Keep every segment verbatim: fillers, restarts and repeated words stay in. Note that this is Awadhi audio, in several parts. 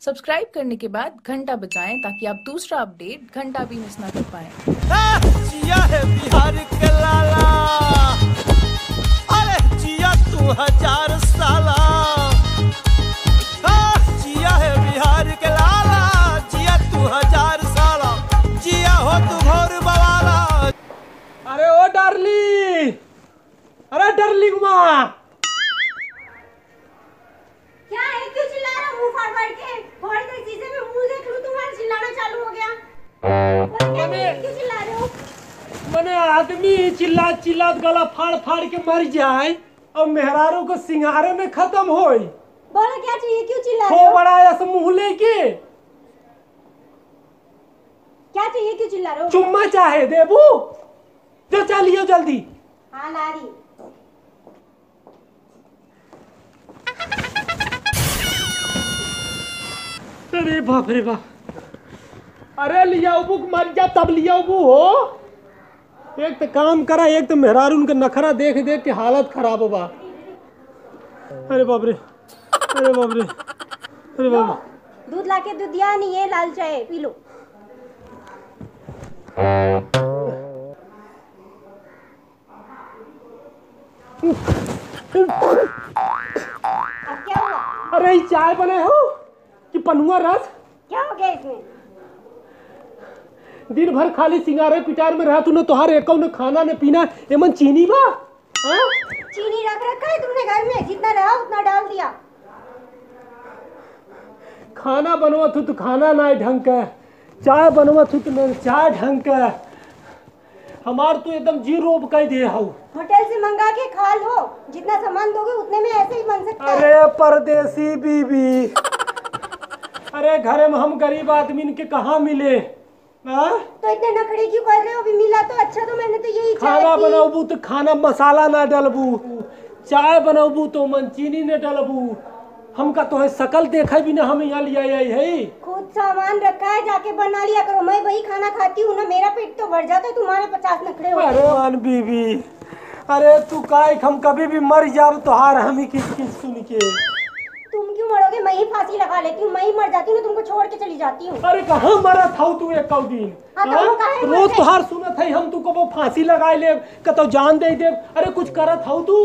सब्सक्राइब करने के बाद घंटा बजाएं ताकि आप दूसरा अपडेट घंटा भी मिस ना कर पाएं। आह, जिया है बिहार के लाला, अरे जिया तू हजार साला। आह, जिया है बिहार के लाला, जिया तू हजार साला, जिया हो तू भोर बवाला। अरे ओ डार्लिंग, अरे डार्लिंग माँ, क्या है, क्यों चिल्ला रहे हो मुंह फाड़ फाड़ के? थोड़ी देर शीशे में मुंह देख लूं, तुम्हारा चिल्लाना चालू हो गया। बोलो, क्या है, क्यों चिल्ला रहे हो? मने आदमी चिल्लात चिल्लात गला फाड़ फाड़ के मर जाए और मेहरारू को सिंगारे में खत्म होई। बोलो, क्या चाहिए, क्यों चिल्ला रहे हो? बड़ा ऐसा मुंह लेके। क्या चाहिए, क्यों चिल्ला रहे हो? चुम्मा चाहे देबू, जो चलियो जल्दी। हाँ, ला रही। अरे बाप रे बाप। अरे लियाउबू के मर जा तब लियाउबू हो। एक तो काम करा, एक तो मेहरारून के नखरा देख देख के हालत खराब बा। अरे बाप रे, अरे बाप रे, अरे बाप रे। दूध लाके दूध दिया नहीं, ये लाल चाय पी लो। अब क्या हुआ? अरे, ई चाय बने हो कि पनुआ रस? क्या हो गया इसमें? दिन भर खाली सिंगारे पिटार में रहत हूँ, न तोहार एको न खाना न पीना, एमन चीनी बा? हाँ? चीनी रख रखा है तुमने घर में, जितना रहा उतना डाल दिया। खाना बनवत हूँ तो खाना ना ढंग के, चाय बनवत हूँ तो न चाय ढंग के। हमार तू एकदम जी रोब कह दिए हऊ। होटल से मंगा के खा लो, जितना सामान दोगे उतने में ऐसे ही बन सकता है। अरे परदेसी बीबी, अरे घरे में हम गरीब आदमी के कहाँ मिले? हाँ? तो इतने नखरे क्यों कर रहे हो? अभी मिला तो अच्छा, तो मैंने तो यही चाय खाना पी। बनाबू तो खाना मसाला ना डालबू, चाय बनाबू तो मन चीनी ना डालबू। हमका तोहे सकल देखे बिना हम यहाँ ले आई है। खुद सामान रखा है, जाके बना लिया करो। मैं वही खाना खाती हूँ ना, मेरा पेट तो भर जाता है, तुम्हारे पचास नखरे होते हैं। अरे मान बीबी, अरे तू काय, हम कभी भी मर जाब तोहार हम ही किच किच सुन के। तुम क्यों मरोगे? मैं ही फांसी लगा लेती हूँ, मैं ही मर जाती हूँ ना, तुमको छोड़ के चली जाती हूँ। अरे कहाँ मरत हऊ तू एक दिन? हाँ, तो हाँ? हम काहे मर रोज जाए? तोहार सुनत है हम, तू कबो फांसी लगाए लेब, कतौ जान दे देब। अरे कुछ करत हऊ तू?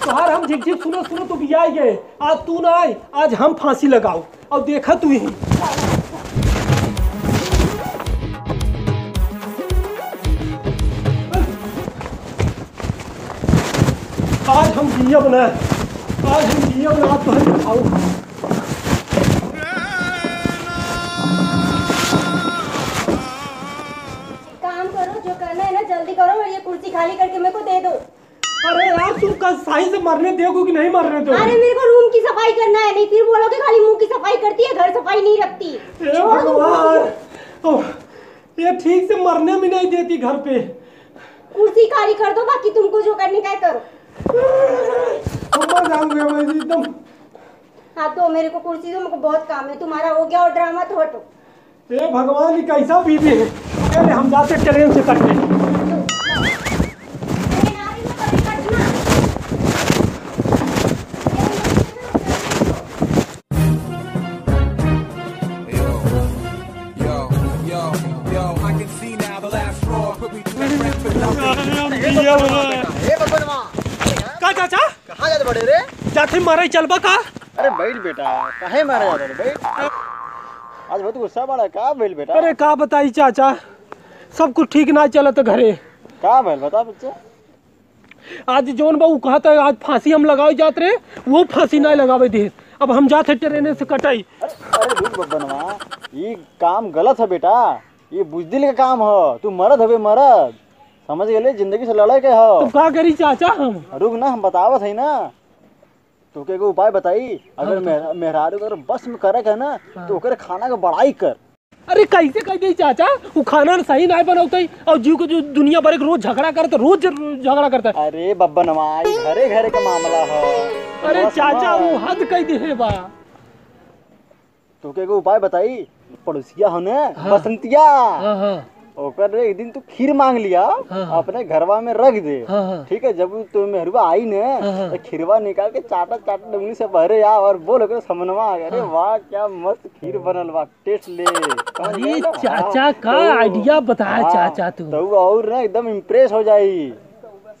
तोहार हम झिकझिक सुनत सुनत उबियाई गए। आज तू ना आए, आज हम फांसी लगाओ। और देखा तू ही। आज हम जियब ना, आज हम जियब ना, आज तो हम खाओ। काम करो, जो करना है ना जल्दी करो और ये कुर्सी खाली करके मेरे को दे दो। अरे यार, तू कल सही से मरने देगो कि नहीं मरने देगो? अरे मेरे को रूम की सफाई करना है, नहीं फिर बोलोगे खाली मुंह की सफाई करती है, घर सफाई नहीं रखती। हे छोड़ दो भगवान, कुर्सी। ओह, ये ठीक से मरने भी नहीं देती घर पे। कुर्सी खाली कर दो, बाकी तुमको जो करने का है करो। हम मर जाएंगे भाई जी, एकदम। हाँ तो मेरे को कुर्सी दो, मेरे को बहुत काम है, तुम्हारा हो गया और ड्रामा तो हटो। हे भगवान, ये कैसा बीबी है? चले, हम जाते ट्रेन से कटने। Yo, yo, yo, yo, I can see now the last straw. Put me through that friend for nothing. ए बबनवा, का चाचा? कहाँ जात बड़े रे? जाते मारे चलबा का? अरे बैठ बेटा, काहे मारे जात बड़े? बैठ। आज बहुत गुस्सा बड़ा, का भइल बेटा? अरे का बताई चाचा, सब कुछ ठीक ना चलत घरे। का भइल बता बच्चा? आज जौन बा उ कहत है, आज फांसी हम लगावे जात रहे, वो फांसी ना लगावे दे। अब हम जात है ट्रेन से कटाई। अरे, अरे रुक बबनवा, ई काम गलत है बेटा, ई बुजदिल का काम है। तू मरद हवे मरद, समझ गेले, जिंदगी से लड़े के हो। तो का करी चाचा हम? रुक ना, हम बतावत है ना। तोके एगो उपाय बताई, हाँ, अगर बता। मेहरा-, मेहरारू अगर बस में करे के है ना, हाँ। तो ओकरे खाना के बड़ाई कर। अरे कैसे कह दे चाचा, वो खाना न सही ना बनौते और जीव के जो दुनिया भर के रोज झगड़ा करते, रोज झगड़ा करते। अरे बब्बनवा, ई घरे घरे का मामला है। अरे बस चाचा, ना। वो हद कह दे है बा। तोके एगो उपाय बताई, पड़ोसिया हो ने, हाँ। बसंतिया। हाँ, हाँ। ओकर एक दिन तू खीर मांग लिया, हाँ, हाँ। अपने घरवा में रख दे। हाँ, हाँ। ठीक है, जब तो मेहरुआ आई ने, हाँ, हाँ। तो खीरवा निकाल के चाटा चाटा डुंगली से बहरे आ और बोल ओकरे समनवा आ गए, "अरे हाँ। वाह, क्या मस्त खीर बनल बा, taste ले।" समझ अरे गए ना? चाचा, हाँ, का तो idea बताया हाँ, चाचा तू। तो वो और ना एकदम impress हो जाई।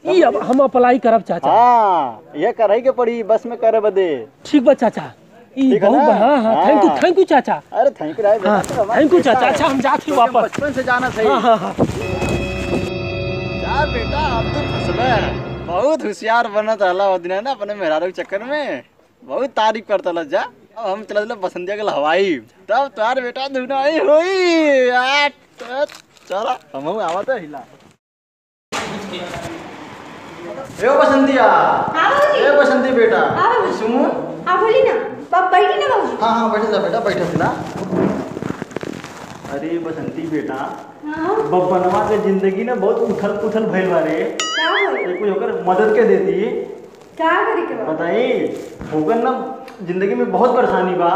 ई अब हम apply करब चाचा। हाँ, ये करही के पड़ी बस में करे बदे। ठीक बा चाचा। ई ठीक है बहुत ना? बा-, हाँ, हाँ, हाँ। Thank you, thank you चाचा। अरे thank you राय बेटा, हाँ, तो हमारा thank you बेटा चाचा। है। अच्छा, हम जात ही तो वापस। बचपन से जाना सही। हाँ, हाँ, हाँ। जा बेटा, अब तू फंसबे। बहुत होशियार बनत रहला वो दिन है ना, अपने मेहरारू के चक्कर में। बहुत तारीफ करत रहला जा। अब हम चलत रहला बसंतिया के हवाई। तब तोहार बेटा धुनाई होई। आ, त-, चला, हमहू आवत है हिला। ए ओ बसंतिया। हाँ बाबूजी। ए बसंती बेटा। हाँ बाबूजी। सुन। हाँ बोली ना। बाप बैठी ना बाबूजी। हाँ, हाँ, बैठ जा बेटा, बैठ जा। अरे बसंती बेटा, हाँ। बब्बनवा के जिंदगी ना बहुत उथल पुथल भइल बा रे। का भइल? ये कुछ ओकर मदद के देती। का करे के बा? बताई, ओकर ना जिंदगी में बहुत परेशानी बा।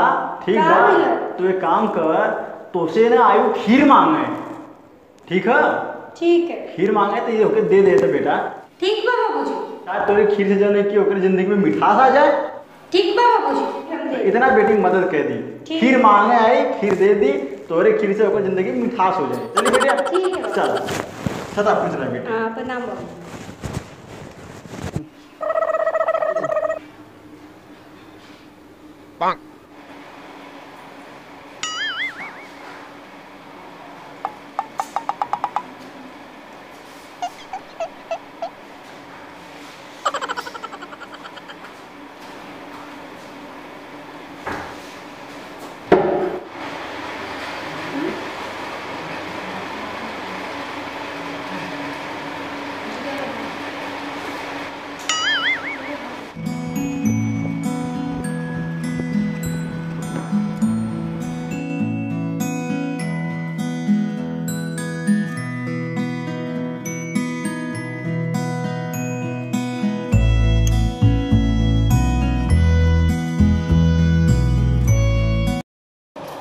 ठीक का बा? भइल? तू एक काम कर, तोसे ना आयु खीर मांगे। ठीक है? ठीक है। खीर मांगे तो ये ओके दे देते बेटा। ठीक बा बाबूजी। शायद तोरे खीर से जौन है कि ओकरे जिंदगी में मिठास आ जाए। ठीक बा बाबूजी, हम दे इतना बेटी मदद कर दी। ठीक। खीर मांगे आई, खीर दे दी, तोरे खीर से ओकर जिंदगी में मिठास हो जाए। चलिए बेटा। ठीक है। चल, सदा खुश रह बेटा। हाँ, प्रणाम बाबू।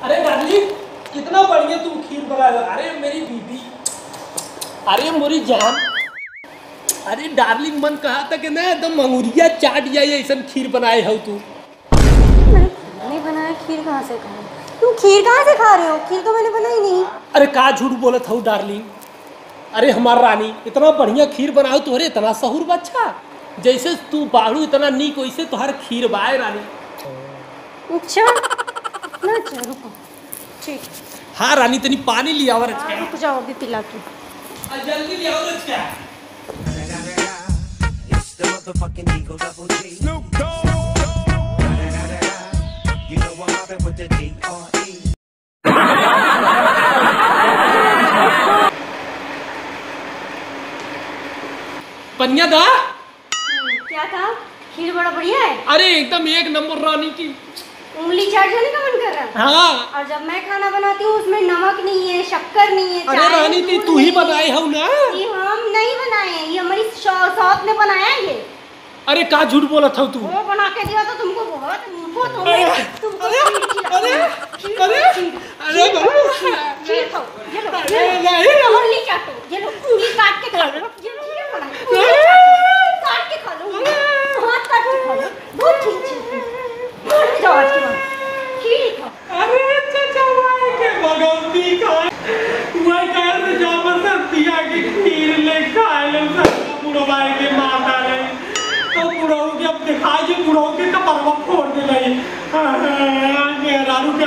अरे डार्लिंग, कितना बढ़िया तू खीर बनाए हो। अरे मेरी बीबी, अरे मोरी जान, अरे डार्लिंग, मन कहा था कि ना एकदम अंगुरिया चाट जाए, ऐसन खीर बनाए हो तू। नहीं, नहीं बनाया, खीर कहाँ से खाऊं? तुम खीर कहाँ से खा रहे हो? खीर तो मैंने बनाई नहीं। अरे का झूठ बोलत हो डार्लिंग, अरे हमार रानी, इतना बढ़िया खीर बनाओ, तोहरे इतना सहूर बा, अच्छा, जैसे तू बाड़ू इतना नीक, वैसे तोहार खीर बाय रानी। अच्छा, ना अच्छा, रुको। ठीक। हाँ रानी, तनी पानी लियावा रच हाँ, के। रुक जाओ, अभी पिला के। आ, जल्दी लियावा रच के। It's the motherfucking Eagle Double G. Snoop Dogg. You know I'm mobbing with the D R E. पनिया दा। हम्म, क्या था? खीर बड़ा बढ़िया है। अरे एकदम एक नंबर रानी की। उंगली चाट जाने का मन कर रहा है। हाँ। और जब मैं खाना बनाती हूँ उसमें नमक नहीं है, शक्कर नहीं है, अरे चाय रानी नहीं, ती दूध तू ही नहीं है। बनाए हो ना। ये हम नहीं बनाए हैं, ये हमारी शौ-, सौत ने बनाया है ये। अरे का झूठ बोलत हो तू? वो बना के दिया तो तुमको बहुत, वो तो अरे, तुमको अरे, खीर खिलाऊंगी। अरे, खीर अरे, खाओ, खीर, अरे, खीर खाओ, ये लो, अरे, ये लो, नहीं, नहीं। उंगली काटो, ये लो, उंगली काट के खा लो, ये लो, ये लो, अरे। उंगली काटो, काट के खा लो, हाथ काट के खा लो, बहुत ठीक, ठीक, ठीक। जाओ आज के बाद खीर खाओ। अरे चचवा के भगवती का, वह घर में जबरदस्तिया के खीर ले खाए ले सब बुढ़वा के माता रे। तो बुढ़ऊ के अब दिखाई जे बुढ़ऊ के कपड़वा फोड़ दे भाई। मेहरारू के